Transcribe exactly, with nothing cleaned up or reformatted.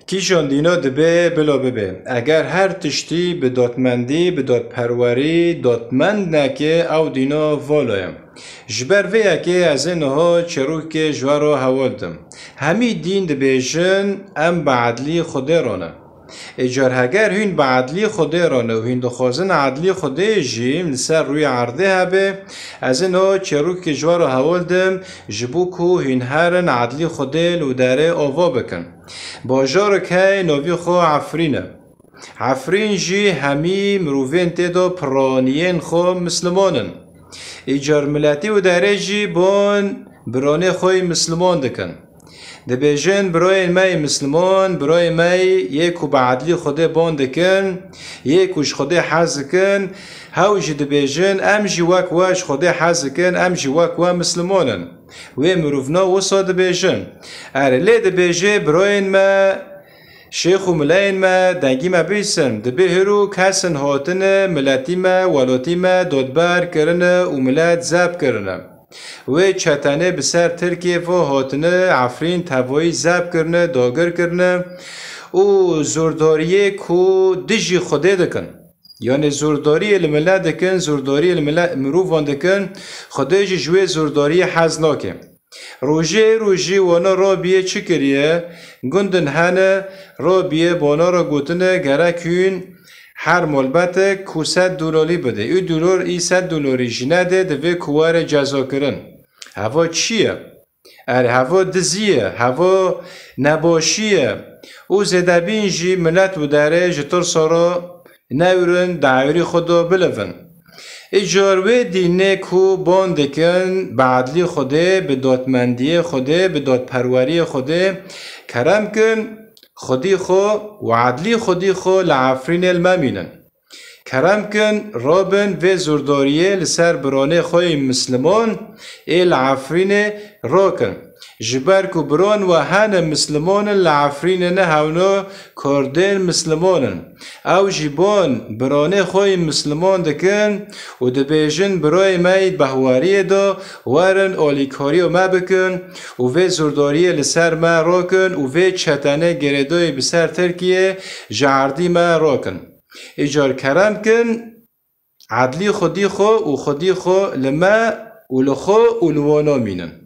Kîjan dîno dibe bila bibe. Eger her tiştî bi dotmendî, bi dotperwerî dotmend neke, ew dîno vala ye. Ji ber vê yekê ez ê niha çîrokê ji we re hewl didim. Hemî dîn dibêjin em bi edlî Xwedê re ne. Îcar heger hûn bi edlî Xwedê re ne û hûn dixwazin edlî Xwedê jî li ser rûyê erdê hebe, ez ê niha çîrokê ji we re hewl didim, ji bo ku hûn herin edlî Xwedê li wê derê ava bikin. Bajarek heye navê xwe Efrîn e. Efrîn jî hemî mirovên tê de piraniyên xwe misliman in. Îcar miletî wê derê jî ban biranê xwe yê misliman dikin. Dibêjin, birayên me yê misliman, birayên me yê ku bi edlî Xwedê ban dikin, yê ku ji Xwedê hez dikin, hew jî dibêjin, em jî wek we ji Xwedê hez dikin, em jî wek we misliman in. Wê mirovna wisa dibêjin. Erê, lê dibêje, birayên me, şêx û mileyên me, dengî me bihîsin, dibê hiro kesin hatine miletî me, welatî me dotber kirine û milet zeb kirine. Wê çetenê bi ser Tirkiyê ve hatine Efrîn tevayî zeb kirine, dagir kirine û zordariyê ku dijî Xwedê dikin. Yanê zordariyê li milet dikin, zordariyê li milet, mirovan dikin, Xwedê jî ji wê zordariyê hez nake. Rojê rojî wana rabiye çi kiriye? Gundin hene, rabiye bana re gotine, gerek hûn her malbetek ku sed dolarî bide. Û dolar, î sed dolarî jî nede, divê ku were cezakirin. Heva çi ye? Erê, heva dizî ye, heva nebaşî ye. Û zêdebîn jî milet wê derê ji tirsa re newrin, di ewrî xwe de bilivin. Îcar wê dînê ku ban dikin, bi edlî Xwedê, bi dotmendiyê Xwedê, bi dotperweriyê Xwedê, kerem kin, Xwedî xwe û edlî Xwedî xwe li Efrînê li me mînin. Kerem kin, rabin vê zordariyê li ser biranê xwe yê misliman ê li Efrînê rakin. Ji ber ku biran we hene misliman in, li Efrînê ne hewno kurdên misliman in. Ew jî ban biranê xwe yê misliman dikin û dibêjin, birayê me yê behwariyê de werin alîkariya me bikin û vê zordariyê li ser me rakin û vê çetenê girêdayî bi ser Tirkiyê ji erdî me rakin. Îcar kerem kin, edlî Xwedî xwe û Xwedî xwe li me û li xwe û li wana mînin.